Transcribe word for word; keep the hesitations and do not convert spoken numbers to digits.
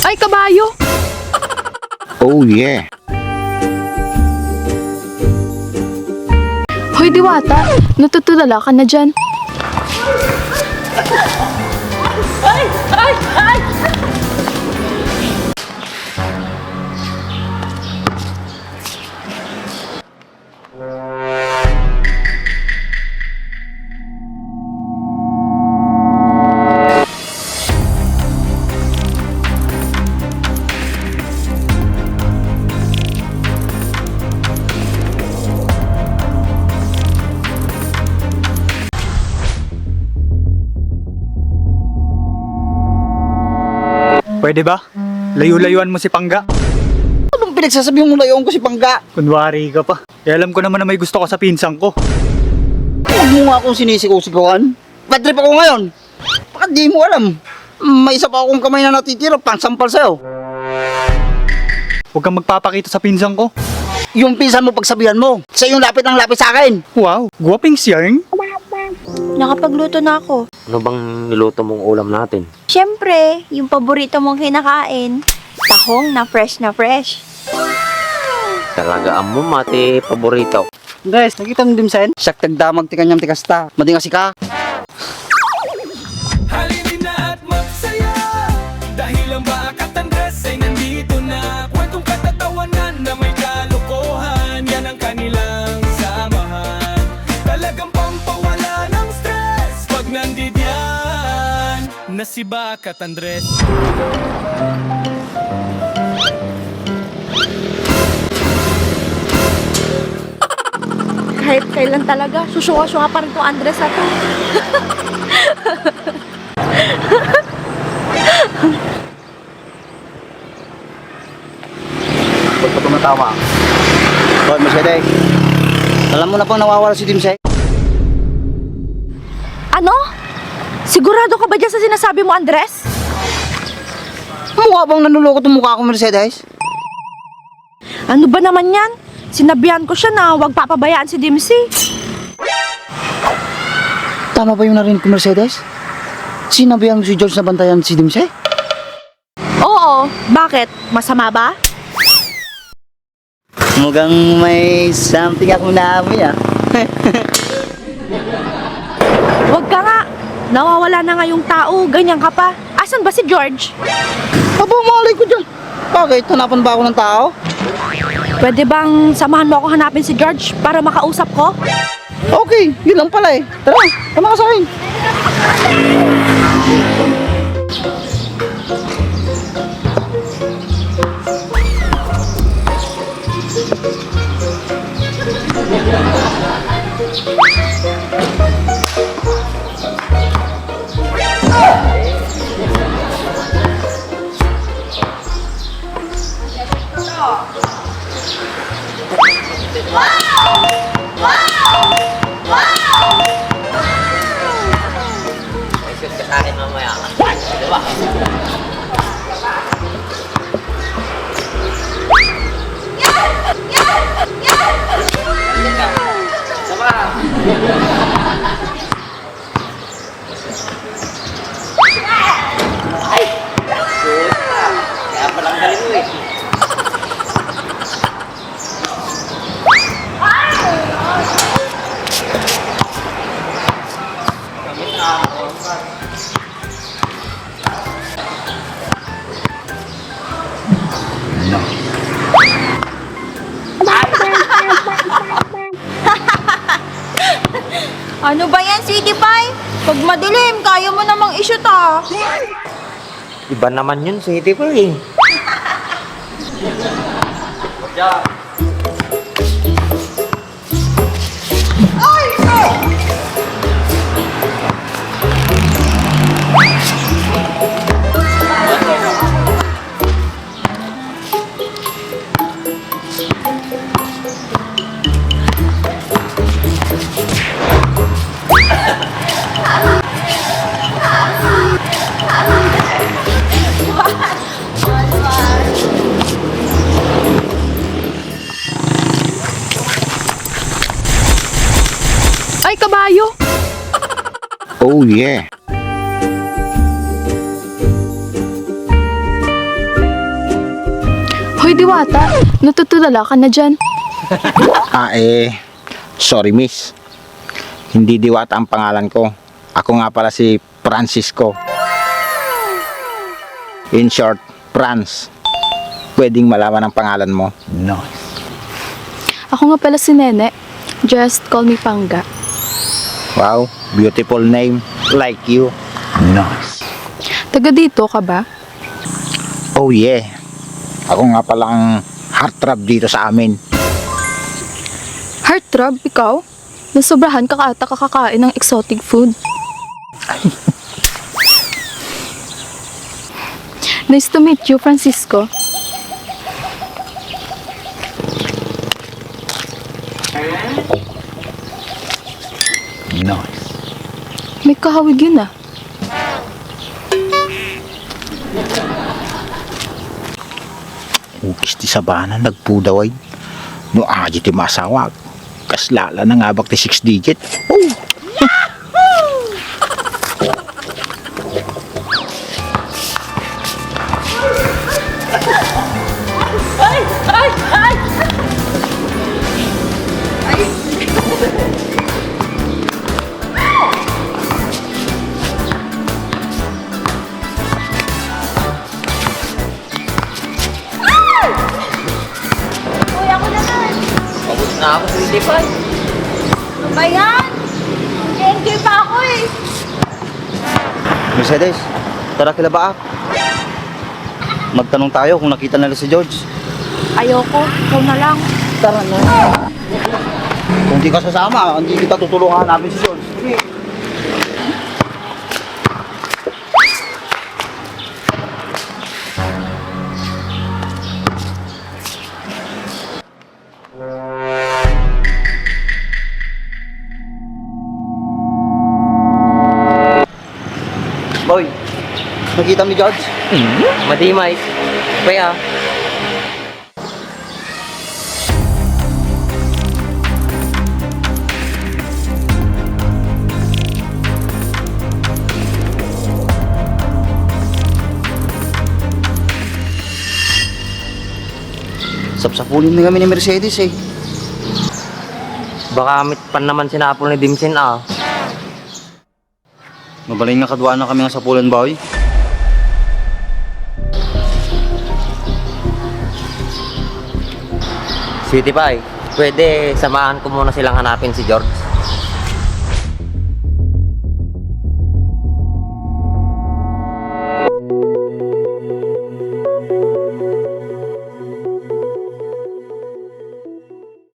Ay, kabayo! Oh, yeah. Hoy, Diwata, natutulala ka na dyan. Ay! Ay! Ay! Pwede ba? Layo-layoan mo si Pangga. Anong pinagsasabi mo, layoan ko si Pangga? Kunwari ka pa. Eh, alam ko naman na may gusto ka sa pinsan ko. Huwag mo nga akong sinisikaw-sikawan. Bad trip ako ngayon. Baka di mo alam. May isa pa akong kamay na natitira, pansampal sa'yo. Huwag kang magpapakita sa pinsan ko. Yung pinsan mo, pagsabihan mo. Siya yung lapit ng lapit sa akin. Wow, guwaping siyang. Nakapagluto na ako. Ano bang niluto mong ulam natin? Siyempre, yung paborito mong kinakain, tahong na fresh na fresh. Talaga, ammo, mati paborito. Guys, nakita mo, Dimsen? Siak ti agdamag ti kaniam ti kasta. Madi nga sika. Halina at magsaya, dahil ang Bakat Andres ay nandito na. Kwentong katatawanan na may kalokohan, yan ang kanilang samahan. Talagang pampawala ng stress pag nandidiyan na si Bakat Andres. Kahit kailan talaga, susunga-sunga pa rin tong Andres na to. Ba't pa tumatama? Hoy, Mercedes. Alam mo na bang nawawala si Dimsay? Ano? Sigurado ka ba dyan sa sinasabi mo, Andres? Mukha bang nanloloko tong mukha ko, Mercedes? Ano ba naman yan? Sinabihan ko siya na huwag papabayaan si Dimsy. Tama ba yung narinig ko, Mercedes? Sinabihan mo si George na bantayan si Dimsy? Oo, bakit? Masama ba? Mukhang may something akong naamoy, ah. Huwag ka nga. Nawawala na nga yung tao, ganyan ka pa. Asan ba si George? Aba, malay ko dyan. Bakit? Hanapan ba ako ng tao? Pwede bang samahan mo ako hanapin si George para makausap ko? Okay, yun lang pala eh. Tara, tama ka sa akin. May shoot ka sa akin mamaya. Di ba? Isa pa. Ay! Puta! Kaya palang galing mo eh. Ano ba yan, Sweetie Pie? Pag madilim, kaya mo namang i-shoot, ah. Iba naman yun, Sweetie Pie. Ay, kabayo! Oh, yeah. Uy, Diwata, natutulala ka na dyan. Ah, eh, sorry, miss. Hindi Diwata ang pangalan ko. Ako nga pala si Francisco. In short, Franz. Pwedeng malaman ang pangalan mo? Nice. Ako nga pala si Nene. Just call me Pangga. Wow, beautiful name. Like you. Nice. Taga dito ka ba? Oh yeah. Ako nga pala ang heartthrob dito sa amin. Heartthrob? Ikaw? Nasobrahan ka ka ata kakakain ng exotic food. Nice to meet you, Francisco. Nice. May kahawig yun, ah. Ugis ti sabana, nagpudaway. No adi ti masawag, kasla la nangabak ti six digit. Oh! Ay! Ay! Ay! Uy, ako naman. Pagod na ako, Sweetie Pie. Ano ba yan? Nag-enjoy pa ako eh. Mercedes, tara kila ba? Magtanong tayo kung nakita nila si George. Ayoko, ikaw na lang. Tara na. Kung di ka sasama, hindi kita tutulungan hanapin si George. Sige. Boy, nakita mo si George? Hmm? Madi, Mike. Kaya, sapsapulin na kami ni Mercedes eh. Baka mit pan naman sinapol ni Dimsin, ah. Mabalin nga kaduana kami nga sapulan, boy. Sweetie Pie, pwede samahan ko muna silang hanapin si George?